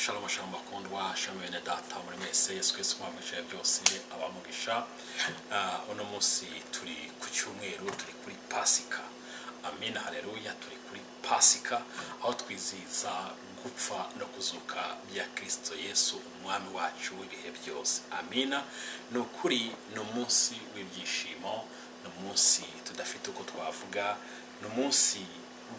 Shalom shalom bakundwa, shalom bene data muri mwese. Yesu Kristo umwami byose abamugisha. Uno munsi turi ku cyumweru, turi kuri Pasika. Amina, haleluya. Turi kuri Pasika aho twizihiza gupfa no kuzuka bya Kristo Yesu umwami wacu w'ibihe byose. Amina. Ni ukuri ni umunsi w'ibyishimo, ni umunsi tudafite uko twavuga, ni umunsi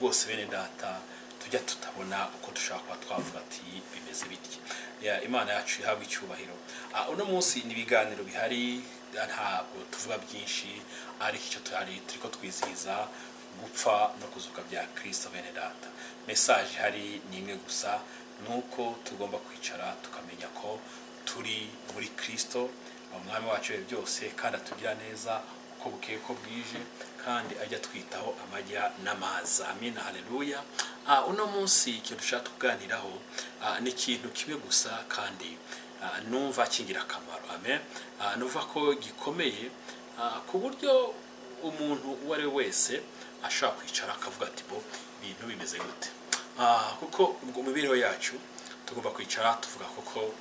rwose bene data tujya tutabona uko dushobora kuba twavuga ati bimeze bitya. Ya, Imana yacu ihabwa icyubahiro. Uno munsi ni ibiganiro bihari, ntabwo tuvuga byinshi, ariko icyo tuhari turiko twizihiza gupfa no kuzuka bya Kristo bene data. Message ihari ni imwe gusa, ni uko tugomba kwicara tukamenya ko turi muri Kristo umwami wacu ibihe byose, kandi atugira neza uko bukeye uko bwije, kandi ajya twitaho amajya n'amaza. Amina, haleluya. Uno munsi ikintu dushaka kuganiraho ni ikintu kimwe gusa, kandi numva cy'ingirakamaro. Amen. Numva ko gikomeye ku buryo umuntu uwo ari we wese ashobora kwicara akavuga ati bo ibintu bimeze gute? Kuko ubwo mu mibereho yacu tugomba kwicara tuvuga koko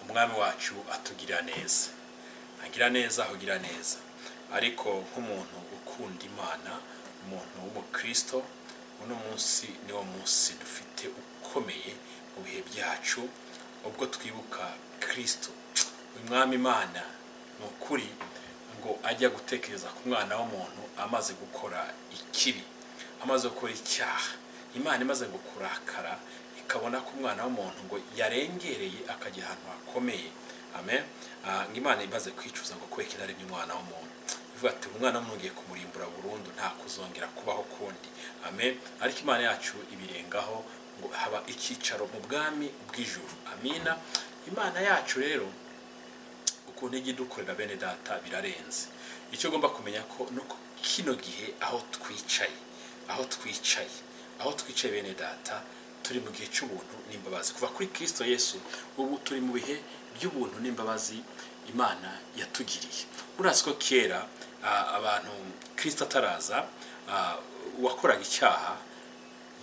umwami wacu atugirira neza, agira neza ahugira neza. Ariko nk'umuntu ukunda Imana, umuntu w'umukristo, uno munsi niwo munsi dufite ukomeye mu bihe byacu, ubwo twibuka Kristo umwami Imana. Ni ukuri ngo ajya gutekereza ku mwana w'umuntu amaze gukora ikibi, amaze gukora icyaha, Imana imaze ngo kurakara, ikabona ko umwana w'umuntu ngo yarengereye akajya ahantu hakomeye. Amen. Ngo Imana imaze kwicuza ngo kubera iraremye umwana w'umuntu, ivuga ati umwana w'umuntu ugiye kumurimbura burundu, nta kuzongera kubaho kundi. Amen. Ariko Imana yacu ibirengaho, ngo haba icyicaro mu bwami bw'ijuru. Amina. Imana yacu rero ukuntu ijya idukorera bene data birarenze. Icyo ugomba kumenya ko nuko kino gihe aho twicaye, aho twicaye, aho twicaye bene data, turi mu gihe cy'ubuntu n'imbabazi kuva kuri Kristo Yesu. Ubu turi mu bihe by'ubuntu n'imbabazi Imana yatugiriye. Urazi ko kera abantu Kristo ataraza, uwakoraga icyaha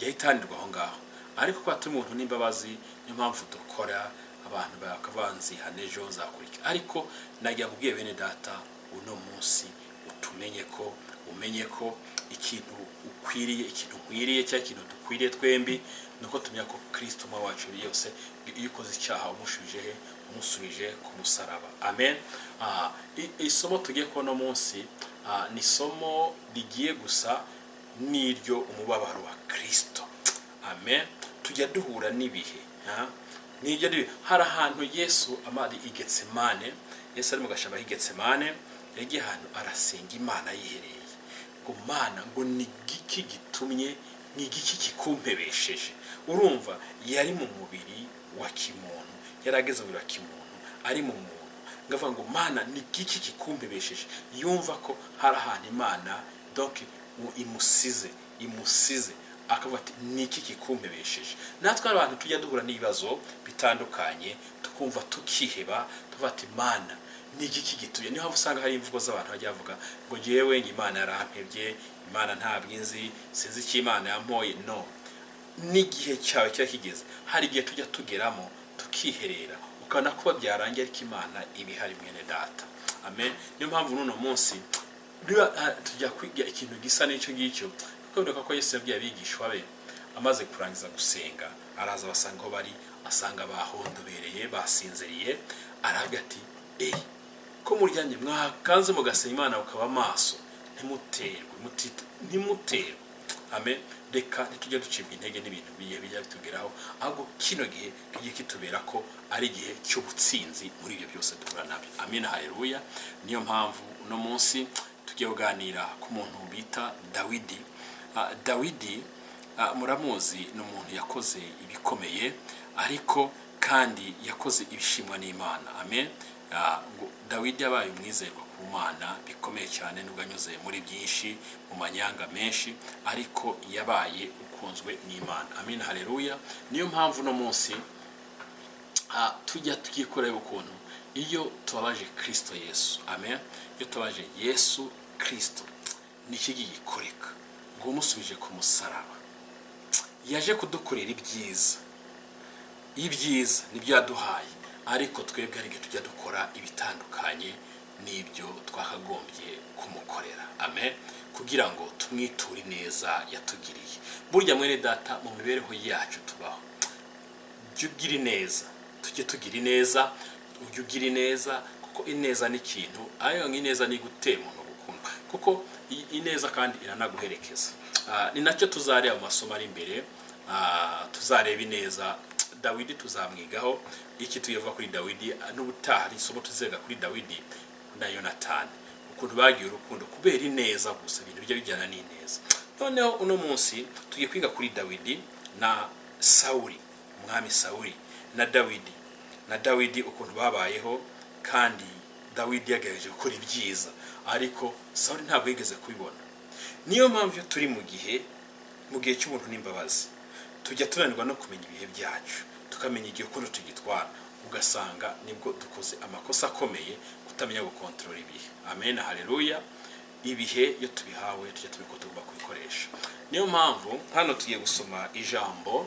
yahita ahanirwa aho ngaho, ariko kuba turi mu buntu n'imbabazi niyo mpamvu dukora abantu bakavuga nzihana ejo nzakora iki. Ariko nagira kubwiye bene data, uno munsi utumenye ko umenye ko ikintu ukwiriye, ikintu nkwiriye cyangwa ikintu dukwiriye twembi, ni uko tumenya ko Kristo umwe wacu yose, iyo ukoze icyaha umushubije he? Umusubije ku musaraba. Amen. Isomo tugiye kubona uno munsi ni isomo rigiye gusa n'iryo umubabaro wa Kristo. Amen. Tujya duhura n'ibihe, ha? Nijya hari ahantu Yesu amari i Getsemane, Yesu ari mu gashamba k'i Getsemane, yagiye ahantu arasenga Imana yihereye ngo Mana, ngo ni igiki gitumye, ni igiki kikumpebesheje? Urumva yari mu mubiri wa kimuntu, yari ageze mu mubiri wa kimuntu, ari mu muntu, ngavuga ngo Mana, ni igiki kikumpebesheje? Yumva ko hari ahantu Imana donc imusize, imusize, akavuga ati ni iki kikumpebesheje? Natwe abantu tujya duhura n'ibibazo bitandukanye, tukumva tukiheba, tuvuga ati Mana, ni igiki gituye? Niyo mpamvu usanga hari imvugo z'abantu bajya bavuga ngo ngewe ngo Imana yarampebye, Imana ntabwo inzi, sinzi icyo Imana yampoye. No n'igihe cyawe kiba kigeze. Hari igihe tujya tugeramo tukiherera, ukabona ko byarangiye, ariko Imana iba ihari mwene data. Amen. Niyo mpamvu n'uno munsi tujya kwiga ikintu gisa n'icyo ngicyo, kuko bibuka ko Yesu yabwiye abigishwa be amaze kurangiza gusenga, araza abasanga aho bari, asanga bahondobereye, basinziriye, aravuga ati eyi ko muryamye, mwakanze mugasenga Imana mukaba amaso, ntimuterwe, ntimuterwe. Amen. Reka ntitujye ducibwa intege n'ibintu bigiye bijya bitugeraho, ahubwo kino gihe kijye kitubera ko ari igihe cy'ubutsinzi muri ibyo byose duhura nabyo. Amina, haleluya. Niyo mpamvu uno munsi tugiye kuganira ku muntu bita Dawidi. Dawidi muramuzi, ni umuntu yakoze ibikomeye, ariko kandi yakoze ibishimwa n'Imana. Amen. Ngo Dawidi yabaye umwizerwa ku Mana bikomeye cyane, nubwo anyuze muri byinshi, mu manyanga menshi, ariko yabaye ukunzwe n'Imana. Amen, haleluya. Niyo mpamvu uno munsi tujya twikorera ukuntu iyo tubabaje Kristo Yesu. Amen. Iyo tubabaje Yesu Kristo ni iki gikoreka? Ngo umusubije ku musaraba, yaje kudukorera ibyiza. Ibyiza nibyo yaduhaye, ariko twebwe hari igihe tujya dukora ibitandukanye n'ibyo twakagombye kumukorera. Amen. Kugira ngo tumwiture neza yatugiriye. Burya mwene data, mu mibereho yacu tubaho, jya ugira ineza, tujye tugira ineza, ujye ugira ineza, kuko ineza ni ikintu, ayo ineza ni gutera umuntu gukundwa, kuko ineza kandi iranaguherekeza. Ni nacyo tuzareba mu masomo ari imbere. Tuzareba ineza. Dawidi tuzamwigaho iki? Tuyivuga kuri Dawidi n'ubutaha, hari isomo tuzega kuri Dawidi na Yonatani, ukuntu bagiye urukundo kubera ineza gusa, ibintu bijya bijyana n'ineza. Noneho uno munsi tugiye kwiga kuri Dawidi na Sawuli, umwami Sawuli na Dawidi ukuntu babayeho, kandi Dawidi yagerageje gukora ibyiza, ariko Sawuli ntabwo yigeze kubibona. Niyo mpamvu iyo turi mu gihe cy'ubuntu n'imbabazi, tujya tunanirwa no kumenya ibihe byacu, tukamenya igihe ukuntu tugitwara, ugasanga nibwo dukoze amakosa akomeye, kutamenya gukontorora ibihe. Amen, haleluya. Ibihe iyo tubihawe tujya tubikora, tugomba kubikoresha. Niyo mpamvu hano tugiye gusoma ijambo.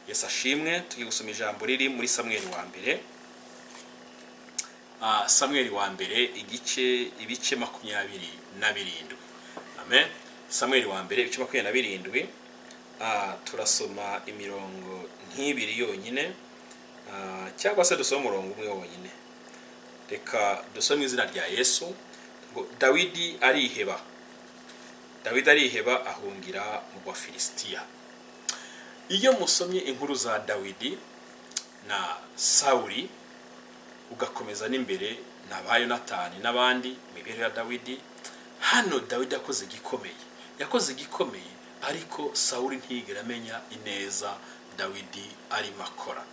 Yesu ashimwe. Tugiye gusoma ijambo riri muri Samweli wa mbere. Samweli wa mbere, ibice 27. Amen. Samweli wa mbere, ibice 27. Turasoma imirongo nk'ibiri yonyine, cyangwa se dusome umurongo umwe wonyine. Reka dusome izina rya Yesu. Ngo Dawidi ariheba, Dawidi ariheba ahungira mu Bafilisitiya. Iyo musomye inkuru za Dawidi na Sawuli, ugakomeza n'imbere na ba Yonatani n'abandi, imibereho ya Dawidi hano, Dawidi yakoze igikomeye, yakoze igikomeye, ariko Sawuli ntiyigera amenya ineza Dawidi arimo akora.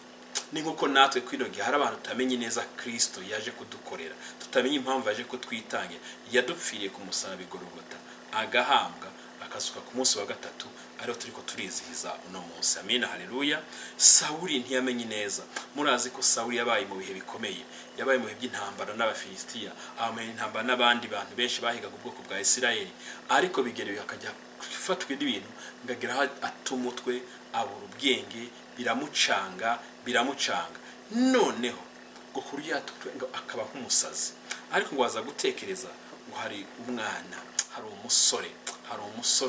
Ni nkuko natwe kwino gihe hari abantu tutamenya ineza Kristo yaje kudukorera, tutamenya impamvu yaje kutwitangira. Yadupfiriye ku musaraba i Gologota, agahambwa, akazuka ku munsi wa gatatu, ariho turi ko turizihiza uno munsi. Amina, haleluya. Sawuli ntiyamenye ineza. Murazi ko Sawuli yabaye mu bihe bikomeye, yabaye mu bihe by'intambara n'Abafilisitiya, aba mu intambara n'abandi bantu benshi bahigaga ubwoko bwa Isirayeli, ariko bigera ibihe akajya gufatwa n'ibintu, ngagera aho ata umutwe, abura ubwenge, biramucanga, biramucanga, noneho ngo ku buryo ngo akaba nk'umusazi. Ariko ngo aza gutekereza ngo hari umwana, hari umusore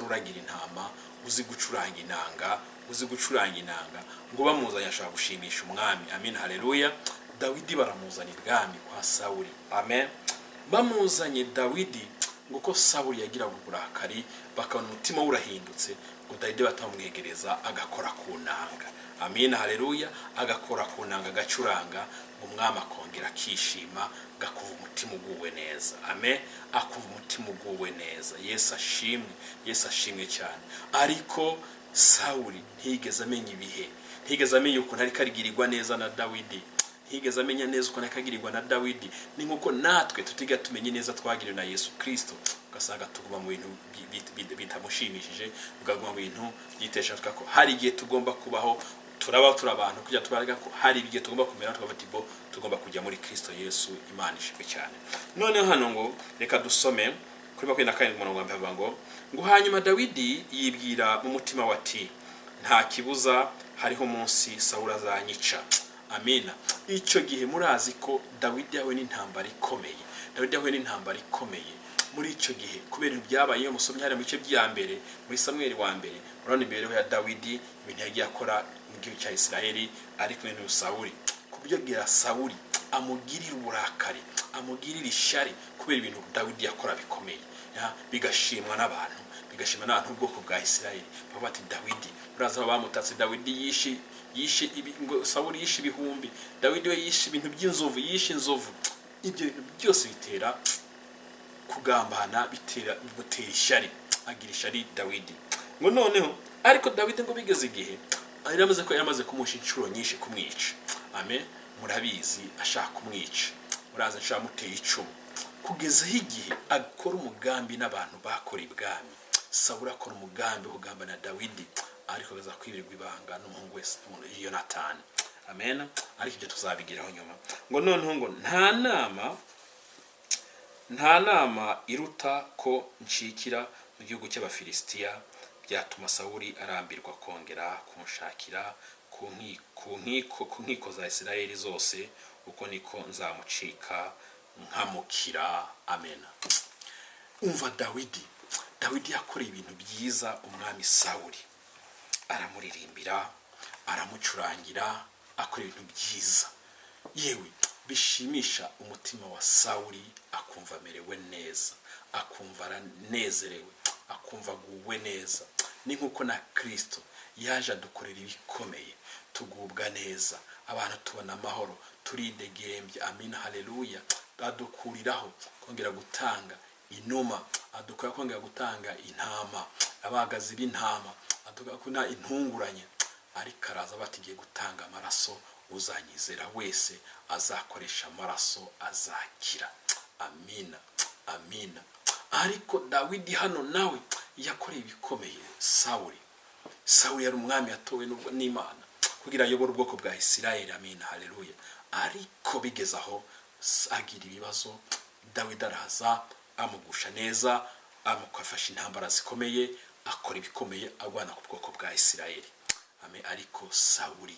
uragira intama, uzi gucuranga inanga, uzi gucuranga inanga, ngo bamuzanye ashobora gushimisha umwami. Amen, haleluya. Dawidi baramuzana ibwami kwa Sawuli. Amen. Bamuzanye Dawidi, ngo ko Sawuli yagiraga uburakari, bakabona umutima we urahindutse, ngo Dawidi batamwegereza agakora ku nanga. Amen, haleluya. Agakora ku nanga, agacuranga, ngo umwami akongera akishima, ngo akuva umutima uguwe neza. Amen. Akuva umutima uguwe neza. Yesu ashimwe, Yesu ashimwe cyane. Ariko Sawuli ntiyigeze amenya ibihe, ntiyigeze amenya ukuntu ariko arigirirwa neza na Dawidi, ntiyigeze amenya neza ukuntu ariko agirirwa na Dawidi. Ni nkuko natwe tutiga tumenye neza twagiriwe na Yesu Kristo, ugasanga tuguma mu bintu bitamushimishije, tukaguma mu bintu byitesha ko hari igihe tugomba kubaho, turaba turi abantu kugira tubarega ko hari igihe tugomba kumera tukavuga ati bo tugomba kujya muri Kristo Yesu. Imana ishimwe cyane. Noneho hano ngo reka dusome kuri 27, umurongo wa mbere, havuga ngo hanyuma Dawidi yibwira mu mutima we ati: "Nta kibuza hariho umunsi Sawuli azanyica." Amina. Icyo gihe murazi ko Dawidi yahuye n'intambara ikomeye, Dawidi yahuye n'intambara ikomeye muri icyo gihe kubera ibintu byabaye. Iyo musomye hariya mu bice bya mbere muri Samweli wa mbere, murabona imibereho ya Dawidi, ibintu yagiye akora mu gihugu cya Isirayeli ari kumwe n'uyu Sawuli, ku buryo bwira Sawuli amugirira uburakari, amugirira ishyari kubera ibintu Dawidi yakora bikomeye, bigashimwa n'abantu, bigashimwa n'abantu b'ubwoko bwa Isirayeli. Bavuga bati Dawidi, murazi aho bamutatse, Dawidi yishe ngo Sawuli yishe ibihumbi, Dawidi we yishe ibintu by'inzovu, yishe inzovu. Ibyo bintu byose bitera kugambana, bitera bimutera ishyari, agira ishyari Dawidi. Ngo noneho ariko Dawidi ngo bigeze igihe yaramaze ko yaramaze kumusha inshuro nyinshi kumwica. Amen. Murabizi, ashaka kumwica, murazi ashaka muteye icumu, kugezaho igihe akora umugambi n'abantu bakora ibwami. Sawuli akora umugambi wo kugambana Dawidi, ariko aza kwirirwa ibanga n'umuhungu wese Yonatani. Amen. Ariko ibyo tuzabigeraho nyuma. Ngo noneho ngo nta nama iruta ko ncikira mu gihugu cy'Abafilisitiya, byatuma Sawuli arambirwa kongera kunshakira. ku nkiko za Isirayeli zose, uko niko nzamucika nkamukira. Amena. Umva Dawidi, Dawidi yakoreye ibintu byiza umwami Sawuli, aramuririmbira, aramucurangira, akora ibintu byiza yewe bishimisha umutima wa Sawuli, akumva amerewe neza, akumva aranezerewe, akumva aguwe neza. Ni nk'uko na Kirisito yaje adukorera ibikomeye, tugubwa neza, abantu tubona amahoro, turidegembya. Amina, haleluya. Adukuriraho kongera gutanga inuma, adukora kongera gutanga intama, abagazi b'intama, adukora intunguranye, ariko araza batigiye gutanga amaraso, uzanyizera wese azakoresha amaraso azakira. Amina, amina. Ariko Dawidi hano nawe yakoreye ibikomeye Sawuli. Sawuli yari umwami yatowe n'Imana kugira ayobore ubwoko bwa Isirayeli. Amina, haleluya. Ariko bigeze aho agira ibibazo, Dawidi araza amugusha neza, amufasha intambara zikomeye, akora ibikomeye, arwana ku bwoko bwa Isirayeli. Amen. Ariko Sawuli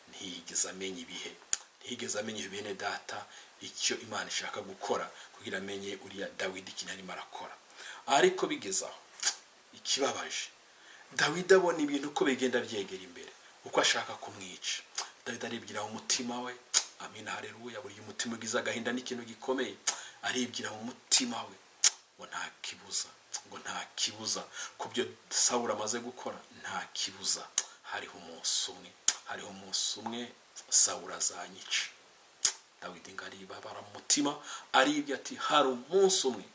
ntiyigeze amenya ibihe, ntiyigeze amenya bene data icyo Imana ishaka gukora, kugira amenye uriya Dawidi ikintu arimo arakora. Ariko bigeze aho, ikibabaje, Dawidi abona ibintu uko bigenda byegera imbere, uko ashaka kumwica. Dawidi aribwira mu mutima we, amina, haleluya. Buri umutima ugize agahinda n'ikintu gikomeye, aribwira mu mutima we ngo nta kibuza, ngo nta kibuza ku byo Sawuli amaze gukora, nta kibuza, hariho umunsi umwe, hariho umunsi umwe Sawuli azanyica. Dawidi ngo aribabara mu mutima, aribye ati hari umunsi umwe,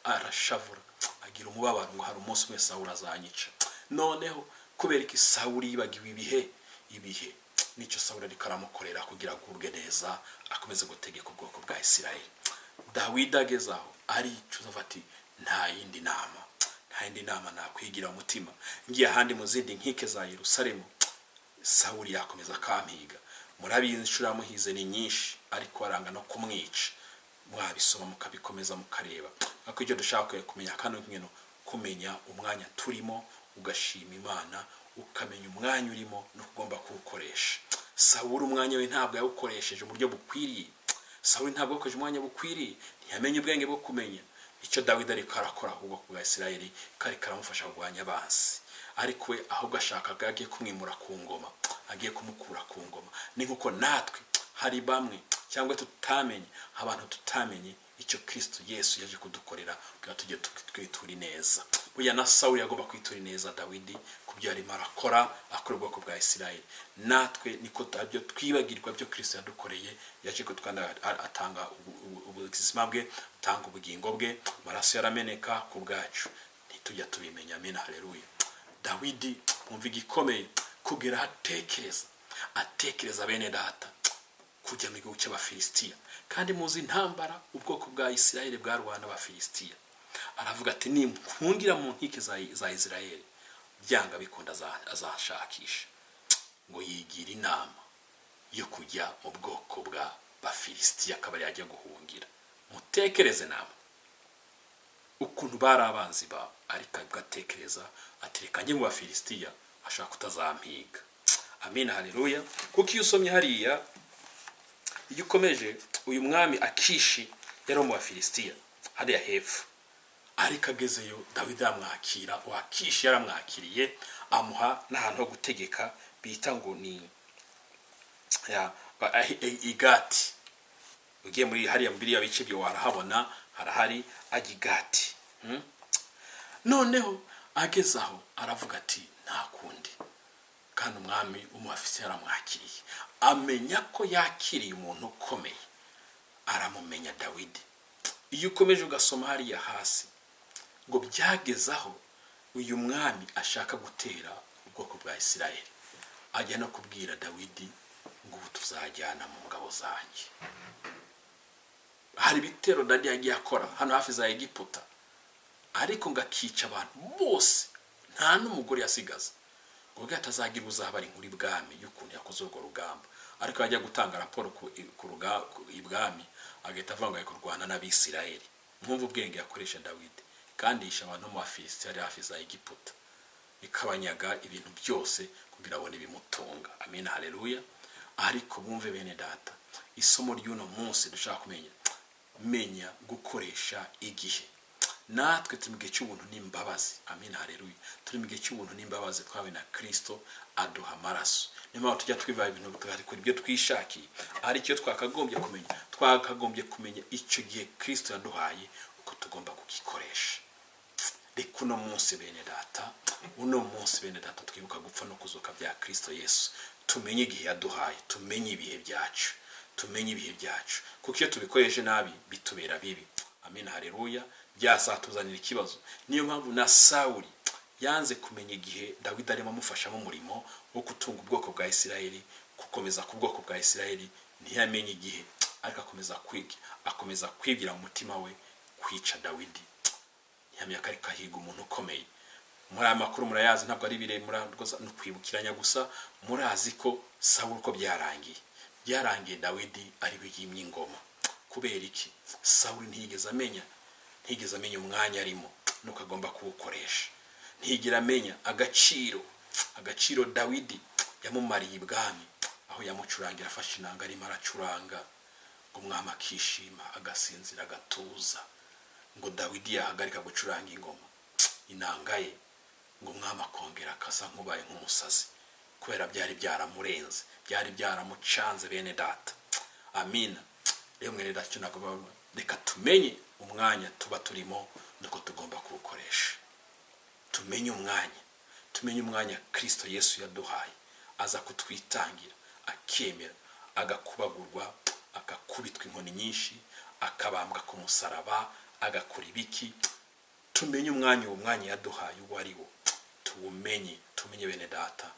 arashavura, agira umubabaro ngo hari umunsi umwe Sawuli azanyica. Noneho kubera ko Sawuli yibagiwe ibihe, ibihe nicyo Sawuli ariko aramukorera kugira agubwe neza, akomeze gutegeka ubwoko bwa Isirayeli. Dawidi ageze aho aricuza ati nta yindi nama, nta yindi nama nakwigira umutima, ngiye ahandi mu zindi nkike za Yerusalemu Sawuli yakomeza akampiga. Murabizi inshuro yamuhize ni nyinshi, ariko aranga no kumwica. Mwabisoma mukabikomeza mukareba. Ariko icyo dushaka kumenya kano nkino, kumenya umwanya turimo, ugashima Imana, ukamenya umwanya urimo no kugomba kuwukoresha. Sawuli umwanya we ntabwo yawukoresheje mu buryo bukwiriye. Sawuli ntabwo yakoresheje umwanya bukwiriye, ntiyamenye ubwenge bwo kumenya icyo Dawidi ariko arakora ahubwo bwa Isirayeli, kari karamufasha kurwanya abanzi. Ariko we ahubwo ashakaga agiye kumwimura ku ngoma, agiye kumukura ku ngoma. Ni nkuko natwe hari bamwe cyangwa tutamenye, abantu tutamenye icyo Kristo Yesu yaje kudukorera kugira tujye twitura neza. Burya na Sawuli yagomba kwitura neza Dawidi ku byo yarimo arakora, akora ubwoko bwa Isirayeli. Natwe niko tabyo twibagirwa byo Kristo yadukoreye, yaje kutwanda atanga ubuzima bwe, atanga ubugingo bwe, amaraso yarameneka ku bwacu, ntitujya tubimenya. Amina, haleluya. Dawidi mwumva igikomeye kugera atekereza, atekereza bene data kujya mu gihugu cy'Abafilisitiya, kandi muzi intambara ubwoko bwa Isirayeli bwarwana n'Abafilisitiya. Aravuga ati nimpungira mu nkike za Isirayeli, byanga bikunda azashakisha. Ngo yigira inama yo kujya mu bwoko bwa Bafilisitiya, akaba yajya guhungira. Mutekereze nama ukuntu bari abanzi bawe, ariko agatekereza ati reka njye mu Bafilisitiya, ashaka kutazampiga. Amina, haleluya. Kuko iyo usomye hariya, iyo ukomeje, uyu mwami Akishi yari mu Bafilisitiya hariya hepfo, ariko agezeyo Dawidi aramwakira. Akishi yaramwakiriye, amuha n'ahantu ho gutegeka bita ngo ni Igati. Ugiye muri hariya muri biriya bice byo warahabona, harahari ajya Igati. Noneho ageze aho aravuga ati nta kundi, kandi umwami w'Umufisi yaramwakiriye, amenya ko yakiriye umuntu ukomeye, aramumenya Dawidi. Iyo ukomeje ugasoma hariya hasi, ngo byageze aho uyu mwami ashaka gutera ubwoko bwa Isirayeli, ajya no kubwira Dawidi ngo ubu tuzajyana mu ngabo zanjye. Hari ibitero Dawidi yagiye akora hano hafi za Egiputa, ariko ngo akica abantu bose, nta n'umugore yasigaza, ngo hatazagira uzaba ari inkuru ibwami y'ukuntu yakoze urwo rugamba. Ariko yajya gutanga raporo ibwami, agahita avuga ngo ari kurwana n'Abisirayeli. Mwumva ubwenge yakoresha Dawidi, kandi yishe abantu mu Bafilisitiya ari hafi za Egiputa. ikabanyaga ibintu byose kugira abone ibimutunga. Amina, haleluya. Ariko bumve bene data, isomo ry'uno munsi dushaka kumenya, menya gukoresha igihe. Natwe turi mu gihe cy'ubuntu n'imbabazi. Amina, haleluya. Turi mu gihe cy'ubuntu n'imbabazi twahawe na Kristo, aduha amaraso. Niyo mpamvu tujya twiva ibintu tugakora ibyo twishakiye. Ariko icyo twakagombye kumenya, twakagombye kumenya icyo gihe Kristo yaduhaye uko tugomba kugikoresha. Reka uno munsi bene data, uno munsi bene data twibuka gupfa no kuzuka bya Kristo Yesu, tumenye igihe yaduhaye, tumenye ibihe byacu, tumenye ibihe byacu, kuko iyo tubikoreshe nabi bitubera bibi. Amina, haleluya. Byazatuzanira ikibazo. Niyo mpamvu na Sawuli yanze kumenya igihe Dawidi arimo amufashamo umurimo wo gutunga ubwoko bwa Isirayeli, gukomeza ku bwoko bwa Isirayeli. Ntiyamenye igihe, ariko akomeza kwiga, akomeza kwibwira mu mutima we kwica Dawidi. Ntiyamenya ko ariko ahiga umuntu ukomeye. Muri aya makuru murayazi, ntabwo ari biremura no kwibukiranya gusa. Murazi ko Sawuli uko byarangiye, byarangiye Dawidi ari we yimye ingoma. Kubera iki? Sawuli ntiyigeze amenya, ntiyigeze amenya umwanya arimo nuko agomba kuwukoresha. Ntiyigera amenya agaciro Dawidi yamumariye ibwami, aho yamucurangira afashe inanga arimo aracuranga, ngo umwami akishima, agasinzira, agatuza. Ngo Dawidi yahagarika gucuranga ingoma, inanga ye, ngo umwami akongera akasa nk'ubaye nk'umusazi, kubera byari byaramurenze, byari byaramucanze bene data. Amina. Rero mwene data, icyo nagomba, reka tumenye umwanya tuba turimo nuko tugomba kuwukoresha. Tumenye umwanya, tumenye umwanya Kristo Yesu yaduhaye, aza kutwitangira, akemera agakubagurwa, agakubitwa inkoni nyinshi, akabambwa ku musaraba, agakora ibiki. Tumenye umwanya, uwo mwanya yaduhaye uwo ari wo, tuwumenye. Tumenye bene data,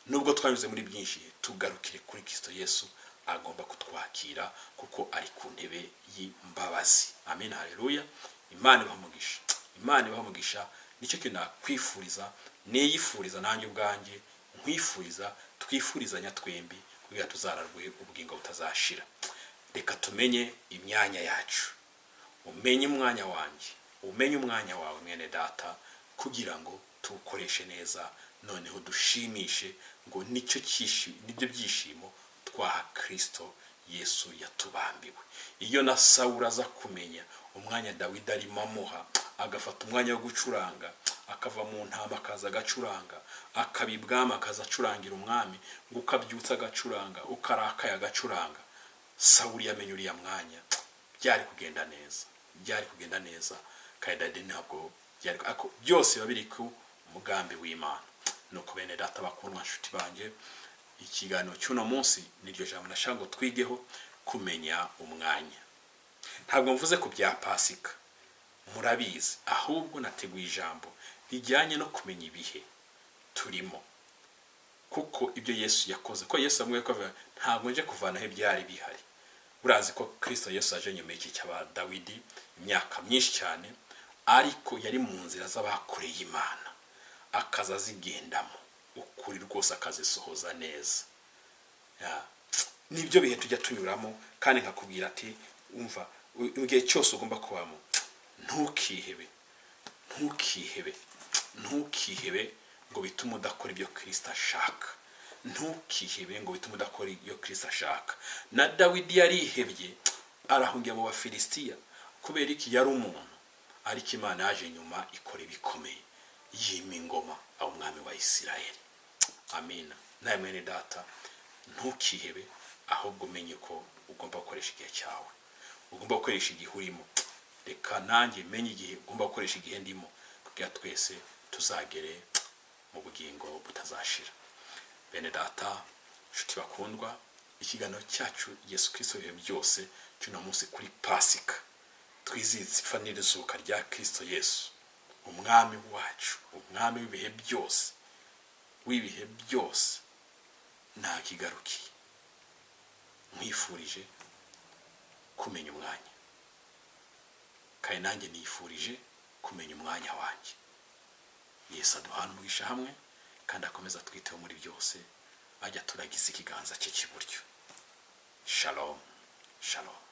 nubwo twanyuze muri byinshi, tugarukire kuri Kristo Yesu, agomba kutwakira kuko ari ku ntebe y'imbabazi. Amen, haleluya. Imana ibaha umugisha, Imana ibaha umugisha. Nicyo kintu nakwifuriza, niyifuriza nanjye ubwanjye, nkwifuriza, twifurizanya twembi, kugira tuzararwe ubugingo butazashira. Reka tumenye imyanya yacu. Umenye umwanya wanjye, umenye umwanya wawe mwene data, kugira ngo tuwukoreshe neza, noneho dushimishe ngo nicyo nibyo byishimo twaha Kristo Yesu yatubambiwe. Iyo na Sawuli aza kumenya umwanya Dawidi arimo amuha, agafata umwanya wo gucuranga, akava mu ntama akaza agacuranga, akaba ibwami akaza acurangira umwami, ngo ukabyutsa agacuranga, ukarakaye agacuranga. Sawuli yamenye uriya mwanya, byari kugenda neza, byari kugenda neza. Kandi Dawidi ntabwo byari, ariko byose biba biri ku mugambi w'Imana. Nuko bene data bakundwa, nshuti banjye, ikiganiro cy'uno munsi niryo jambo nashaka ngo twigeho, kumenya umwanya. Ntabwo mvuze ku bya Pasika, murabizi, ahubwo nateguye ijambo rijyanye no kumenya ibihe turimo, kuko ibyo Yesu yakoze, ko Yesu amwe ko avuga, ntabwo nje kuvanaho ibyari bihari. Urazi ko Kristo Yesu aje nyuma y'iki cy'aba Dawidi imyaka myinshi cyane, ariko yari mu nzira z'abakoreye Imana, akaza azigendamo ukuri rwose, akazisohoza neza. Nibyo bihe tujya tunyuramo. Kandi nkakubwira ati umva, mu gihe cyose ugomba kubamo, ntukihebe, ntukihebe, ntukihebe ngo bitume udakora ibyo Kristo ashaka. Ntukihebe ngo bitume udakora ibyo Kristo ashaka. Na Dawidi yarihebye, arahungira mu Bafilisitiya. Kubera iki? Yari umuntu. Ariko Imana yaje nyuma ikora ibikomeye, yima ingoma aho umwami wa Isirayeli. Amina. Nawe mwene data, ntukihebe, ahubwo umenye ko ugomba gukoresha igihe cyawe, ugomba gukoresha igihe urimo. Reka nanjye menye igihe ugomba gukoresha igihe ndimo, kugira twese tuzagere mu bugingo butazashira. Bene data, nshuti bakundwa, ikiganiro cyacu Yesu Kristo ibihe byose cy'uno munsi kuri Pasika, twizihiza ipfa n'irizuka rya Kristo Yesu umwami wacu, umwami w'ibihe byose, w'ibihe byose, ntakigarukiye. Nkwifurije kumenya umwanya, kandi nanjye nifurije kumenya umwanya wanjye. Yesu aduhana umugisha hamwe, kandi akomeza atwiteho muri byose, ajya turagiza ikiganza cye cy'iburyo. Shalom, shalom.